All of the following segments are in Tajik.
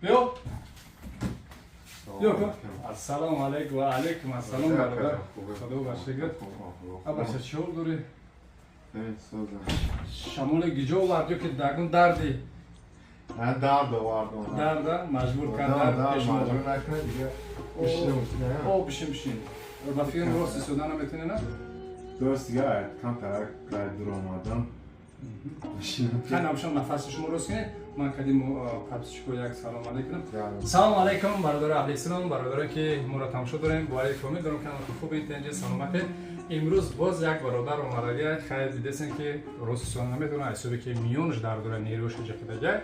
Биё. Биё. Ассалому алайкум ва алайкум ассалом, бародар. Худо ба шукр. Абаша, чӣ ҳол дорӣ? Шамоли гиҷо овард ё ки дагун дарди? Дард овардам. Дарда маҷбур кард, дард пеш маҷбур накунад дига. О, бишин, бишин. Ба фикрам, рост истода наметавонӣ, на? Дуруст, дига камтар рай дур омадам. Хай, набошам, нафаси шумо рост кунед. Ман кадим подписчико як салом алейкум. Салом алейкум, бародари аҳли ислом, бародаре ки моро тамошо дорем. Бовари комил дорам, ки ҳаматон хубед, тинҷи, саломатед. Имрӯз боз як бародар омадагия. Хайр, дидесен, ки рост истода наметавонад, ҳисоби ки миёнаш дард дора, нервош ҷақидага.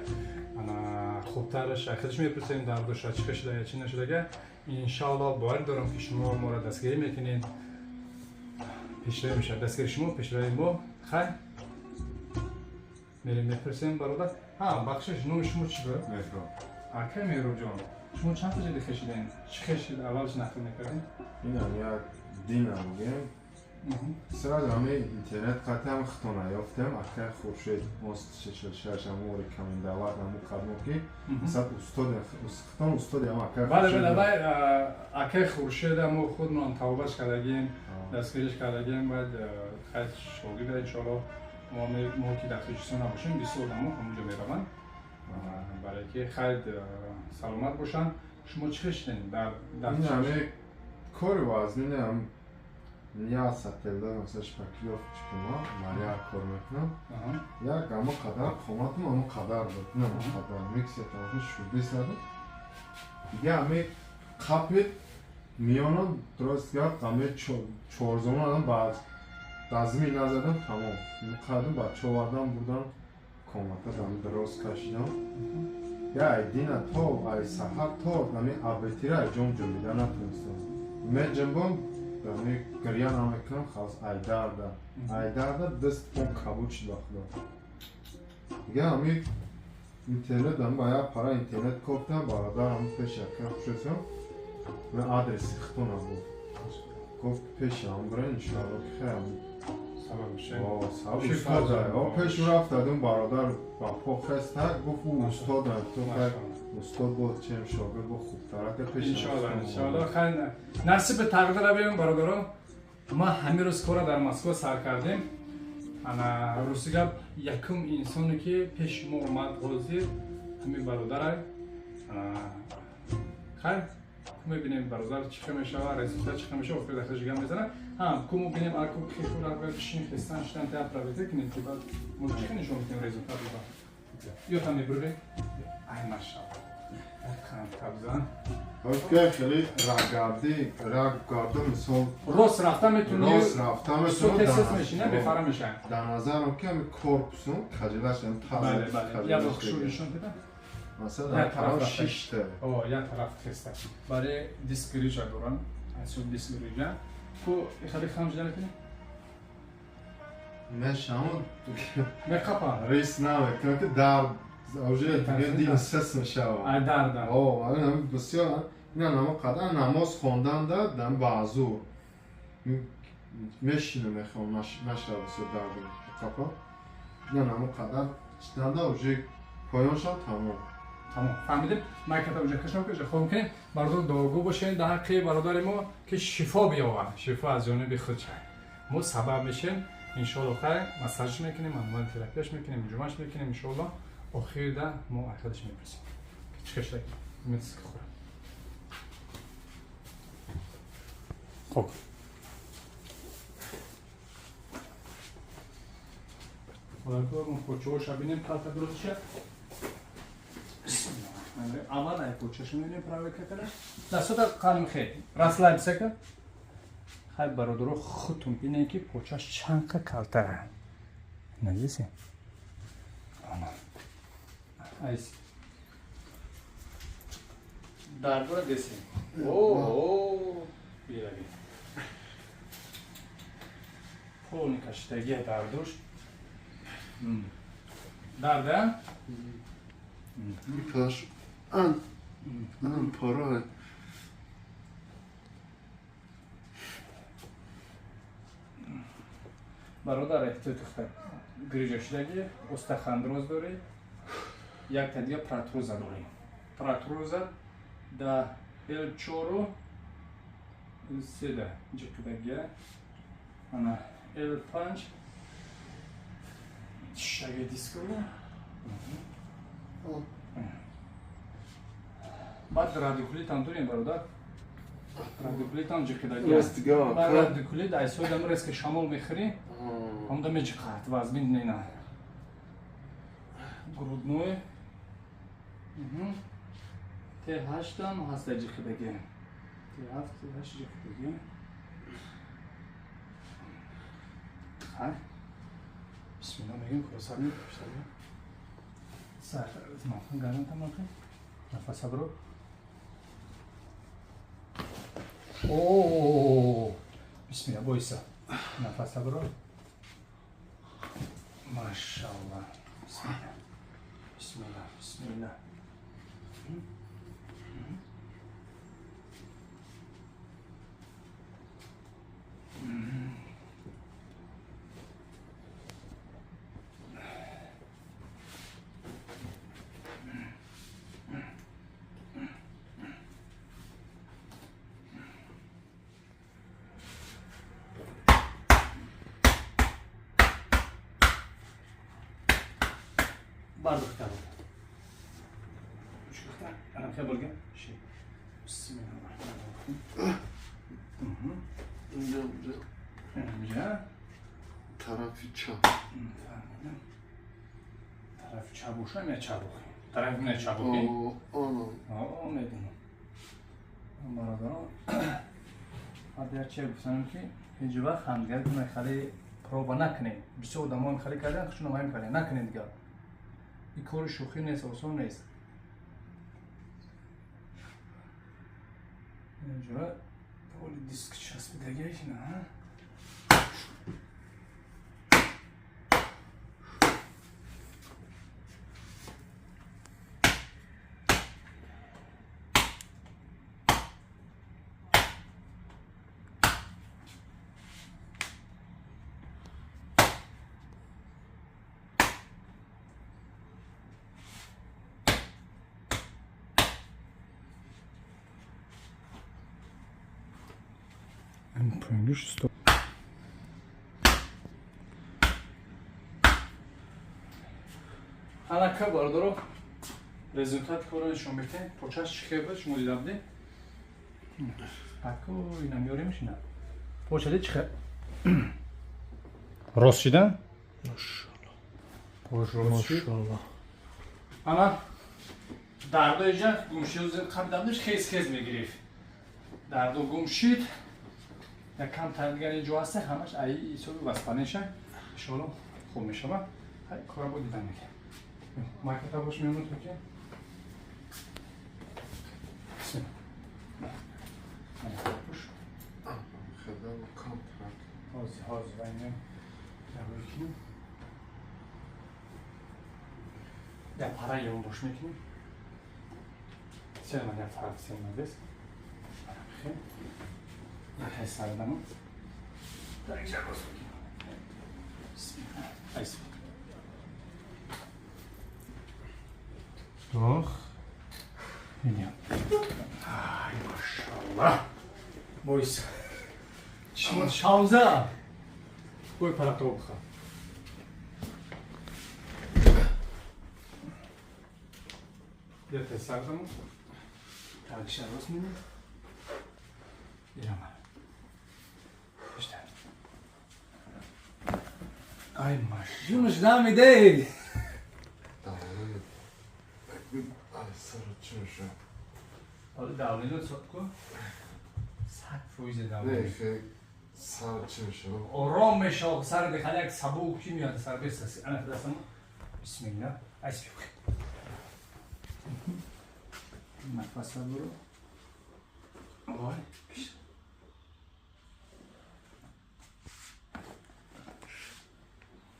Ана, хубтараш худаш мепурсем, дардоша чӣ шуда, чӣ нашудага. Иншоалло, боварӣ дорам, ки шумо моро дастгирӣ мекунед, пешравӣ мешавад. Дастгири шумо пешравии мо. Хайр, мерем, мепурсем бародар. Ҳа, бахшиш, номи шумо чӣ буд? Меҳроб. Ака Меҳробҷон, шумо чанд та ҷиди хешидаем? Чӣ хешид, аввалш нақл мекардем? Инам як динам гем. Сразу ҳами интернет қатъиам хитона ёфтем. Акай Хуршед мост шаш ҳамо рекомендовать наму кардмо, ки масалан устоди хитон, устоди ҳам акай. Бале, бай акай Хуршеда мо худмон тавбаш кардагем, дастгириш кардагем. Баъд хайр, шогирда, иншоалло, мо ки дар Тоҷикистон набошем, бисёр одамо ҳамонҷо мераванд, барое ки хайр, саломат бошанд. Шумо чӣ хешидем дар? Ин ҳами кори вазнин ҳам як сателда, масалан, шпаклёвка кунам, маря кор мекунам. Як ҳамо қадар қоматам, ҳамо қадар буд, ин ҳамо қадар миксер тамошо шудесаду дига ҳами қапи миёнам, дуруст гап, ҳами чорзону ба дазми назадам, тамом қадам бача овардам, бурдам комата, дам дроз кашидам. Я ай дина то ай саҳар то ами абетира ай ҷом ҷунбида натонистам. Меҷунбам, ами гиря намекунам, халос, ай дарда, ай дарда даст пом кабуд шуд, ба худо. Дига ами интернет ам ба як пара интернет кофтам, бародарам пеш яка хушесам, ме адреси хитонам буд, гуфт пешам бира, иншоалло, ки хеле пеш рафтадум. Бародар ба по хеста, гуфт: ӯ устодам, ту хай устод буд, чем шогирд бо хубтарака пеш. Иншоалло, иншоалло, хайр, насиби тақдира бибин, бародаро. Ма ҳамин рӯз кора дар Москва сар кардем. Ана, рости гап, якум инсоне ки пеши мо омад, ҳозир ҳамин бародарай. Хайр, мебинем, бародар, чӣ хел мешава, результат чӣ хел мешава, охир дахлаш гап мезанад. Ҳа, ку мо бинем, аку хекура бишин, хестан шидан та проверка кунем, ки баъд мо чӣ хел нишон медиҳем результат ро. Ё там мебурре. Ай, машалло, табзан. Окей, хеле раггарди, раггарду, мисол. Рост рафта метуни? Рост рафта метунам. Тез мешина, бефара мешава. Дар назарам ки ҳами корпусум хаҷилаш ам. Бале, бале, як бор хушур нишон дида. Масалан, як тараф шишта. О, як тараф хеста. Барои диск грижа дорам, асоб диск грижа. Ку хеле хам жида метуни? Мешавам. Меқапа. Рис намекунам, ки дард уже дига дил сес мешава. Ай дарда. О, ана бисёр ина намо қадар намоз хонданда дам баъзур мешинам, мехоҳам нашава бисёр дард қапа. Ина намо қадар читанда уже поёншам тамом. Тамом, фаҳмидем. Майката уже кашам, ки хом кунем. Бародар, дуогӯ бошем дар ҳаққи бародари мо, ки шифо биёвад, шифо аз ҷониби худ шавад. Мо сабаб мешем, иншоалло. Хайр, массажш мекунем, мануал терапияш мекунем, ҷумаш мекунем, иншоалло. Охирда мо ахирдаш мепурсем, чӣ хел шуда. Хӯрам. Хоб, мо почоша бинем, калта дуруст шад. Аввал ай почаша мебинем, проверка кардаш. Дастата қалим, хел расслабься ка. Хай, бародаро, худтон бинем, ки почаш чанд қа калтара. Надиси, айс дардора десем. О, бираги полный кашидагия дардуш дарда. Паш ан ан пора. Бародар, эҳтиёт, хай, грижа шудаги, остеохондроз дорӣ, як та дига протруза дорӣ. Протруза да L4 L3 да ҷиқидагия. Ана L5 шаги дисково. Баъд радикулитам дорем, бародар. Радикулитам ҷиқидагия. Баъд радикулит айсодам резко шамол мехӯрӣ, ҳамда меҷиқад, вазмин нена. Грудной. Т8 ҳаста ҷиқидагия. Т7, Т8 ҷиқидагия. Хай. Бисмилла мегем, хулоса мекушем. Сар, мафҳум гарм тамоқи. Нафас бро. О, бисмилла бойса. Нафас бро. Машаллах. Бисмилла. Бисмилла, бисмилла. Бардохта буд. Учкухта, анам хел bo'lgan. Ши. Бисмиллаҳир-роҳманир-роҳим. Инҷа. Тарафи чап. Фаҳмидам. Тарафи чап бошам я чап охи? Тарафи не чап охи? О, медонам. Бародарон, ҳадди як чиз гуфтанам ки ҳеҷ вақт ҳамдигаркуна хеле проба накунед. Бисёр одамон хеле кардан, худшон ҳам кардан. Накунед дигар. Ин кори шӯхӣ нест, осон нест. Инҷо поли диск часпидагиаш на. Алака бародаро, результат корро нишон медиҳем. Почаш чӣ хел буд, шумо дида будед? Аку ина меоремш ина. Почади чӣ хел? Рост шида? Пош рост шид. Ана дардо иҷа гум шид, қабл хез хез мегирифт. Дардо гум шид. Якам тардигар ҷо ҳаста, ҳамаш аи ҳисоби васпанеша. Иншоалло хуб мешавад. Ҳай кора бо дидан мекунем. Майката бош мемонад ки. Ҳозир, ҳозир вайнем. Мекунем. Я пара ён бош мекунем. Сема я фарқ сема бес. Хе. Я сардамо. Так жабос. Бисмилла. Айс. Doch. Ай, машаллах. Бойс. Шауза. Бой парақто бха. Я те сардамо. Так, шарос мини. Ирама. Ай, маш. Ҷунаш намидей. ҳоли давлино ҳисоб кун. 100% давлино. Сар чӣ мешавад? Ором мешавад, сар бихали як сабук чӣ меояд сар бесаси. Ана дастам. Бисмилла. Айс биёк. Нафас буро. Вой.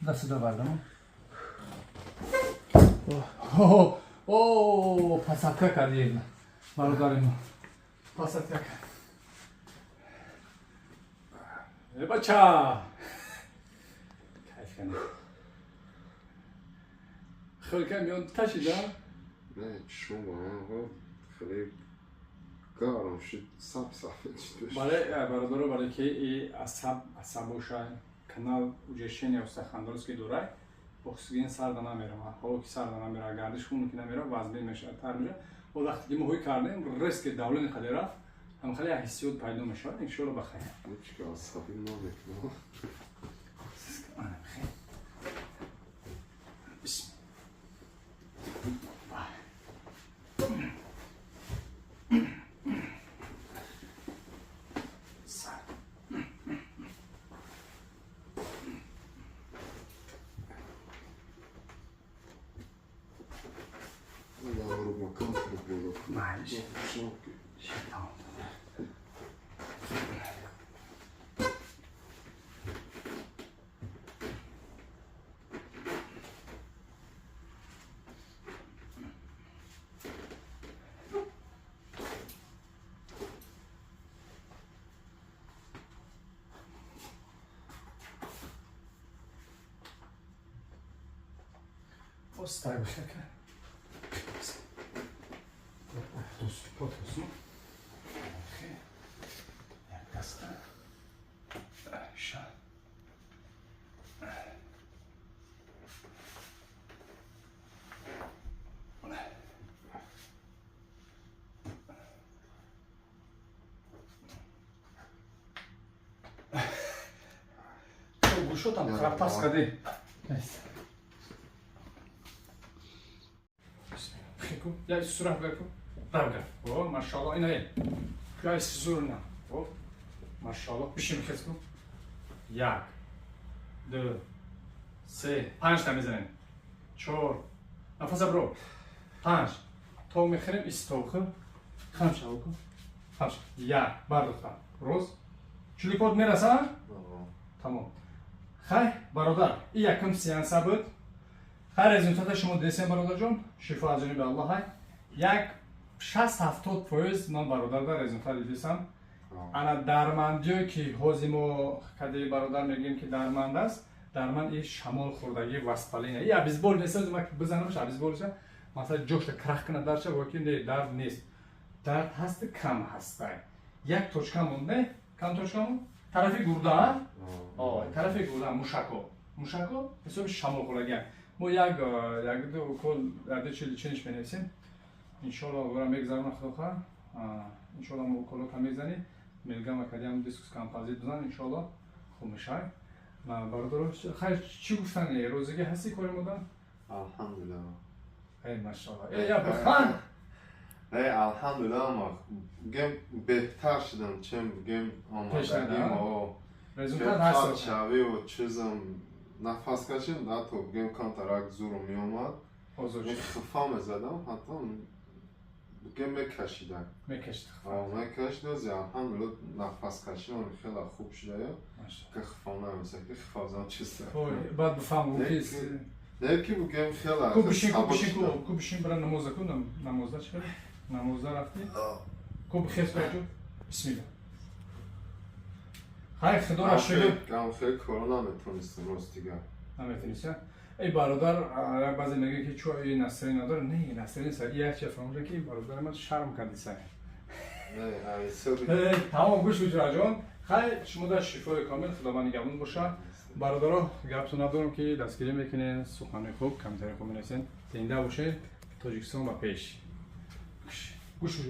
Даст довардам. О, пасатка кардем. Бародарим. Пасатка. Э бача. Кайф кардем. Хеле кам миён ташида. Не, чишмон ба ман хеле гарм шуд, саб сафед шуд. Бале, бародаро, бале ки и асаб боша, канал ужешения остеохондроз ки дорай, оксиген сарда намерава. Ҳаво ки сарда намерава, гардиш хун ки намерава, вазбин мешавад, тар мешавад. О вақте ки мо ҳӯй кардем, резко давление қадар рафт, ҳам хеле як ҳиссиёт пайдо мешавад. Иншоалло ба хайр. Чика асабӣ намекунам. Маълиш. Остай бошака. Потусу. Як даста. Ша. Гӯшотам храпас кади. Я сурах беку. Баргар. О, машалло, ина эй. Я зурна. О, машалло. Бишин хез ку. Як, ду, се, панҷ та мезанем. Чор. Нафаса бро. Панҷ. То мехӯрем, истохи. Хам шава ку. Хам шава. Як, бардохтам. Роз. Чуликот мераса? Тамом. Хай, бародар, и якум сеанса буд. Хай, результата шумо дидесем, бародарҷон. Шифо аз ҷониби Аллоҳ ҳай. Як 60-70% ман бародар дар результат дидесам. Ана дармандиё ки ҳози мо кади бародар мегӯем ки дарманд аст, дарманд и шамол хӯрдагӣ, воспаление. И обезбол нест, ма бизанамш обезболша, масалан ҷошта крах кунад дарша, во ки не, дард нест. Дард ҳаст, кам ҳастай. Як точка монде, кам точка монд? Тарафи гурда, о, тарафи гурда мушако. Мушако ҳисоби шамол хӯрдагӣ. Мо як як ду укол як ду чили чиниш менависем. Иншоалло гора мегзарона худо хоҳад. Иншоалло мо уколота мезанем. Мелгама кадиам дискус композит бизан, иншоалло хуб мешавад. Бародаро, хайр, чӣ гуфтани? Розигӣ ҳасти кори мода? Алҳамдулиллаҳ. Эй, машалло. Эй, я бихан. Эй, алҳамдулиллаҳ, ма гем беҳтар шудам, чем гем омадагим. О, результат ҳаст. Шавӣ чизам нафас кашим, ҳатто гем камтарак зурум меомад. Хифа мезадам, ҳатто гем мекашидам. Мекашид. Мекашид, ози алҳамдулиллаҳ нафас кашидам хеле хуб шуда, ки хифа намеса, ки хифа зам чиста. Баъд бифаҳмам ки не ки бугем хеле ку бишин, ку бишин, ку бишин, бира намоза ку, намозда чӣ кардӣ? Намозда рафтӣ? Ку бихез каҷу? Бисмилла. Хай, худоро шукр. Гам хеле коро наметонистам, рост дигар. Наметонистӣ? Эй бародар, як баъзе мегӯяд ки чо и настроение надорад. Не, настроение нест. Як чиз фаҳмоша ки бародари ман шарм кардиса. Не, тамом, гӯш кун, Хай, шумо дар шифои комил, Худованд нигаҳбон боша. Бародаро, гаптон надорам ки дастгирӣ мекунед, суханои хуб, комментарии хуб менависед. Зинда бошед, Тоҷикистон ба пеш. Гӯш.